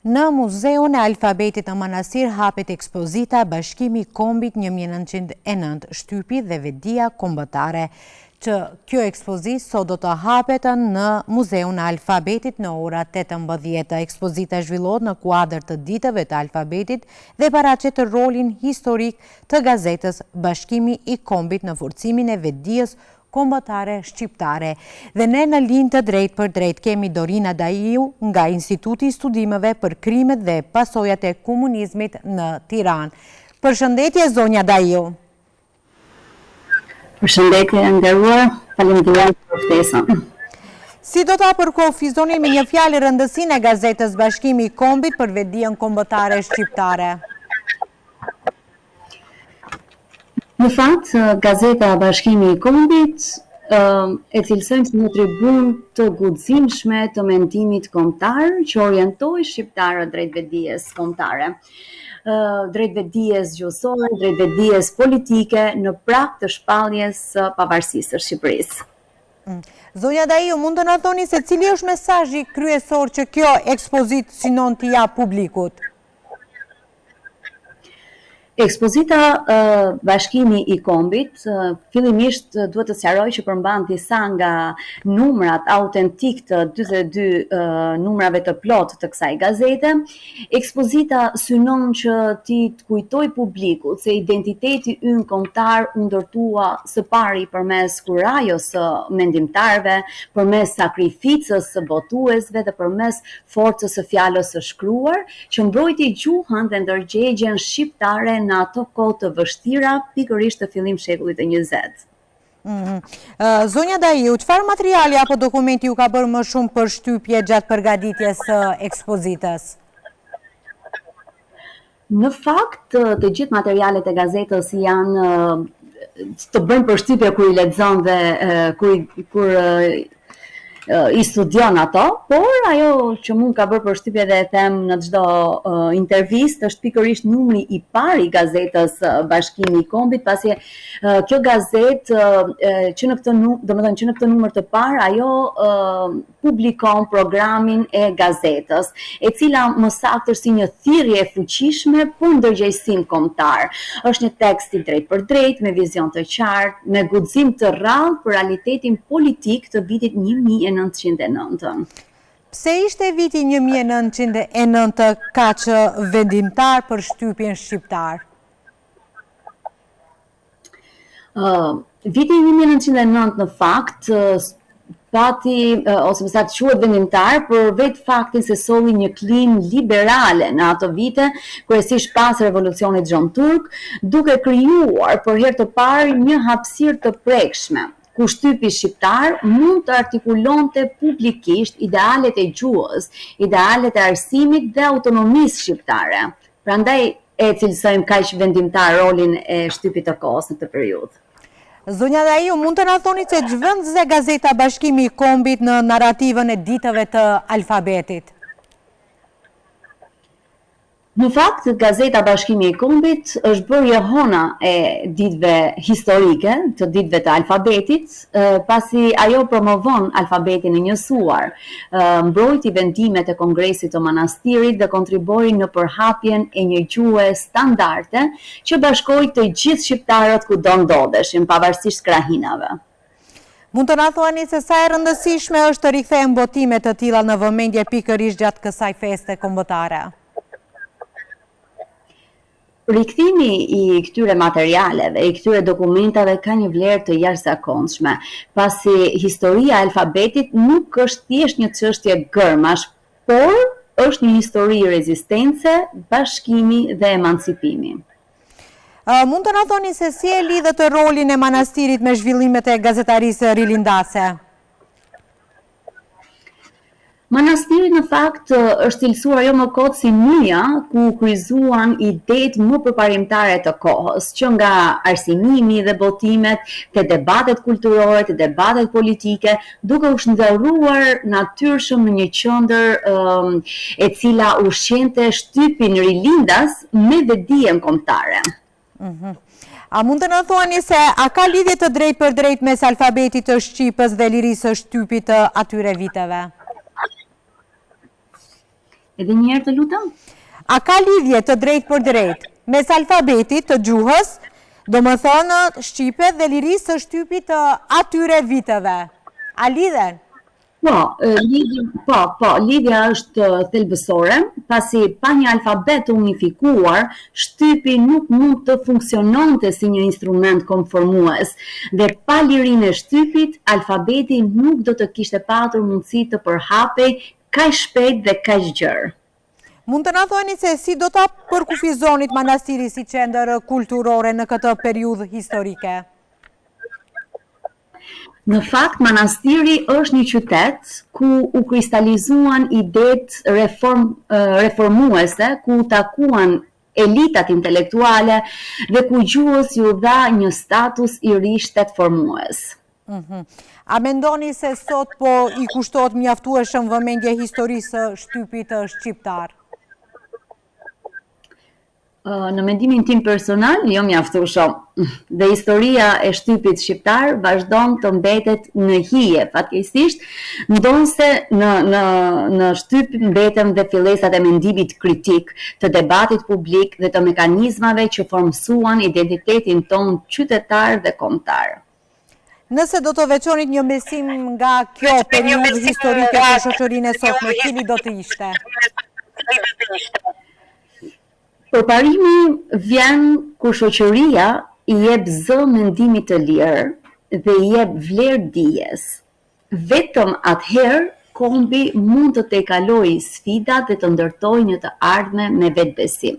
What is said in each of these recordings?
Në Muzeun e Alfabetit në Manastir hapet ekspozita Bashkimi i Kombit 1909, shtypi dhe vetëdija kombëtare. Që kjo ekspozitë sot do të hapet në Muzeun e Alfabetit në ora 18. Ekspozita zhvillohet në kuadër të ditëve të alfabetit dhe paraqet rolin historik të gazetës Bashkimi i Kombit në forcimin e vetëdijës Kombëtare Shqiptare. Dhe ne në linjë të drejtpërdrejtë kemi Dorina Daiu nga Instituti i Studimeve për Krimet dhe Pasojat e Komunizmit në Tiranë. Përshëndetje zonja Daiu. Përshëndetje e nderuar, faleminderit për ftesën. Si do ta përkufizoni me një fjalë rëndësinë e gazetës Bashkimi i Kombit për vetëdijen kombëtare shqiptare? Në fakt, gazeta Bashkimi i Kombit e cilësojmë si një tribunë të guximshme të mendimit kombëtar që orientoi shqiptarët drejt vetëdijes kombëtare, drejt vetëdijes gjuhësore, drejt vetëdijes politike në prag të shpalljes së pavarësisë së Shqipërisë. Mm. Zonja Daiu, mund të na thoni se cili është mesazhi kryesor që kjo ekspozitë synon t'i japë publikut? Ekspozita Bashkimi i Kombit, fillimisht duhet të sqaroj që përmban disa nga numrat autentikë të 42 numrave të plotë të kësaj gazete. Ekspozita synon që t'i kujtojë publikut se identiteti ynë kombëtar u ndërtua së pari përmes kurajos së mendimtarëve, përmes sakrificës së botuesve dhe përmes forcës së fjalës së shkruar, që mbrojti gjuhën dhe ndërgjegjen shqiptare në ato kohë të vështira, pikërisht të fillim shekullit të njëzetë. Mhm. Zonja Daiu, çfarë materiali apo dokumenti ju ka bërë më shumë përshtypje gjatë përgatitjes së ekspozitës? Në fakt, të gjithë materialet e gazetës janë të bëjnë përshtypje kur i lexon dhe kur kur i studion ato, por ajo që mu ka bërë përshtypje dhe e them në çdo uh, intervistë është pikërisht numri i parë i gazetës Bashkimi i Kombit, pasi uh, kjo gazetë uh, që në këtë num, domethënë që në këtë numër të parë ajo uh, publikon programin e gazetës, e cila më saktë është si një thirrje e fuqishme për ndërgjegjësim kombëtar. Është një tekst i drejtpërdrejtë, me vizion të qartë, me guxim të rrallë për realitetin politik të vitit 1909. Pse ishte viti 1909 kaq vendimtar për shtypin shqiptar? Uh, viti 1909 në fakt pati ose më saktë quhet vendimtar për vetë faktin se solli një klimë liberale në ato vite, kryesisht pas revolucionit xhonturk, duke krijuar për herë të parë një hapësirë të prekshme, ku shtypi shqiptar mund të artikulonte publikisht idealet e gjuhës, idealet e arsimit dhe autonomisë shqiptare. Prandaj e cilësojmë kaq vendimtar rolin e shtypit të kohës në këtë periudhë. Zonja Daiu, mund të na thoni se ç'vend zë gazeta Bashkimi i Kombit në narrativën e ditëve të alfabetit? Në fakt, gazeta Bashkimi i Kombit është bërë jehona e ditëve historike, të ditëve të alfabetit, pasi ajo promovon alfabetin e njësuar, mbrojti vendimet e Kongresit të Manastirit dhe kontribuoi në përhapjen e një gjuhe standarde që bashkoi të gjithë shqiptarët kudo ndodheshin, pavarësisht krahinave. Mund të na thuani se sa e rëndësishme është të rikthehen botime të tilla në vëmendje pikërisht gjatë kësaj feste kombëtare? Rikthimi i këtyre materialeve, i këtyre dokumentave ka një vlerë të jashtëzakonshme, pasi historia e alfabetit nuk është thjesht një çështje gërmash, por është një histori rezistence, bashkimi dhe emancipimi. Mund të na thoni se si e lidhët rolin e Manastirit me zhvillimet e gazetarisë rilindase? Manastiri në fakt është cilësuar jo më kot si nyja ku u kryqëzuan idetë më përparimtare të kohës, që nga arsimimi dhe botimet, te debatet kulturore, te debatet politike, duke u shndërruar natyrshëm në një qendër e cila ushqente shtypin rilindas me vetëdijen kombëtare. Mhm. A mund të na thuani se a ka lidhje të drejtpërdrejtë mes alfabetit të shqipes dhe lirisë së shtypit të atyre viteve? Edhe një herë të lutem? A ka lidhje të drejtpërdrejtë mes alfabetit të gjuhës, domethënë shqipe dhe lirisë së shtypit të atyre viteve? A lidhen? Po, lidhja, po, po, lidhja është thelbësore, pasi pa një alfabet të unifikuar, shtypi nuk mund të funksiononte si një instrument kombformues dhe pa lirinë e shtypit, alfabeti nuk do të kishte patur mundësi të përhapej kaq shpejt dhe kaq gjerë. Mund të na thoni se si do ta përkufizonit Manastirin si qendër kulturore në këtë periudhë historike? Në fakt, Manastiri është një qytet ku u kristalizuan idetë reform, reformuese, ku u takuan elitat intelektuale dhe ku gjuhës iu dha një status i ri shtetformues. Mhm. A mendoni se sot po i kushtohet mjaftueshëm vëmendje historisë së shtypit shqiptar? Në mendimin tim personal, jo mjaftueshëm. Dhe historia e shtypit shqiptar vazhdon të mbetet në hije, fatkeqësisht, ndonëse në në në shtyp mbeten dhe fillesat e mendimit kritik, të debatit publik dhe të mekanizmave që formësuan identitetin tonë qytetar dhe kombëtar. Nëse do të veçonit një mësim nga kjo periudhë historike për shoqërinë e sotme, cili do të ishte? Përparimi vjen kur shoqëria i jep zë mendimit të lirë dhe i jep vlerë dijes. Vetëm atëherë kombi mund të tejkalojë sfidat dhe të ndërtojë një të ardhme me vetëbesim.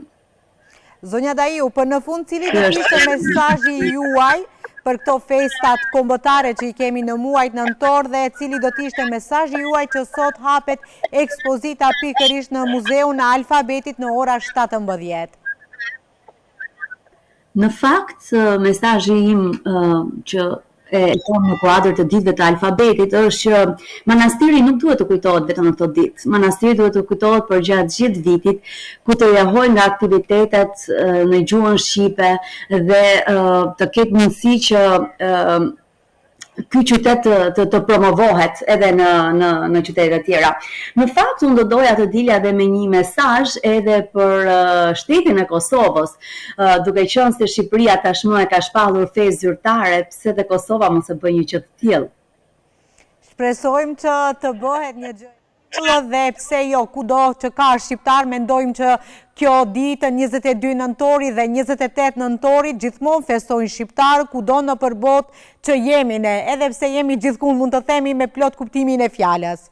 Zonja Daiu, për në fund cili do të ishte mesazhi juaj për këto festat kombëtare që i kemi në muajt nëntor dhe cili do të ishte mesazhi juaj që sot hapet ekspozita pikërisht në Muzeun e Alfabetit në ora 17? Në fakt, mesazhi im që e them në kuadër të ditëve të alfabetit është që Manastiri nuk duhet të kujtohet vetëm në këto ditë. Manastiri duhet të kujtohet përgjatë gjithë vitit, ku të jehojë nga aktivitetet në gjuhën shqipe dhe të ketë mundësi që ky qytet të, të, të promovohet edhe në, në, në qytetet e tjera. Në fakt, unë do doja të dilja dhe me një mesazh edhe për shtetin e Kosovës, duke qenë se Shqipëria tashmë e ka shpallur festë zyrtare, pse dhe Kosova mos e bëjë një gjë të tillë. Shpresojmë që të bëhet një gjë e tillë dhe pse jo, kudo që ka shqiptar, mendojmë që kjo ditë 22 nëntori dhe 28 nëntori gjithmonë festojnë shqiptarë kudo nëpër botë që jemi ne, edhe pse jemi gjithkund mund të themi me plot kuptimin e fjalës.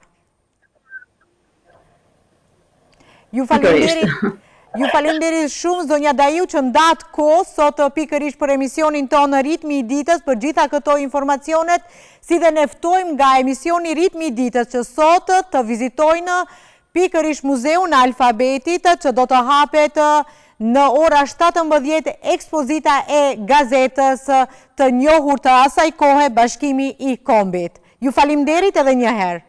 Ju faleminderit. Ju faleminderit shumë zonja Daiu që ndatë kohë sot pikërisht për emisionin tonë Ritmi i Ditës për gjitha këto informacionet, si dhe ne ftojmë nga emisioni Ritmi i Ditës që sot të vizitojnë pikërisht Muzeun e Alfabetit që do të hapet në ora 17 ekspozita e gazetës të njohur të asaj kohe Bashkimi i Kombit. Ju faleminderit edhe një herë.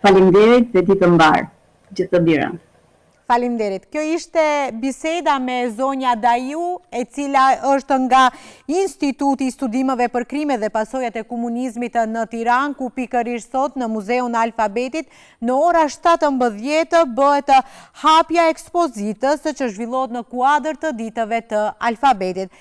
Faleminderit dhe ditë të mbarë. Gjithë të mirën. Faleminderit. Kjo ishte biseda me zonja Daiu, e cila është nga Instituti i Studimeve për Krime dhe Pasojat e Komunizmit në Tiranë, ku pikërisht sot në Muzeun e Alfabetit në ora 17 bëhet hapja e ekspozitës që zhvillohet në kuadër të ditëve të alfabetit.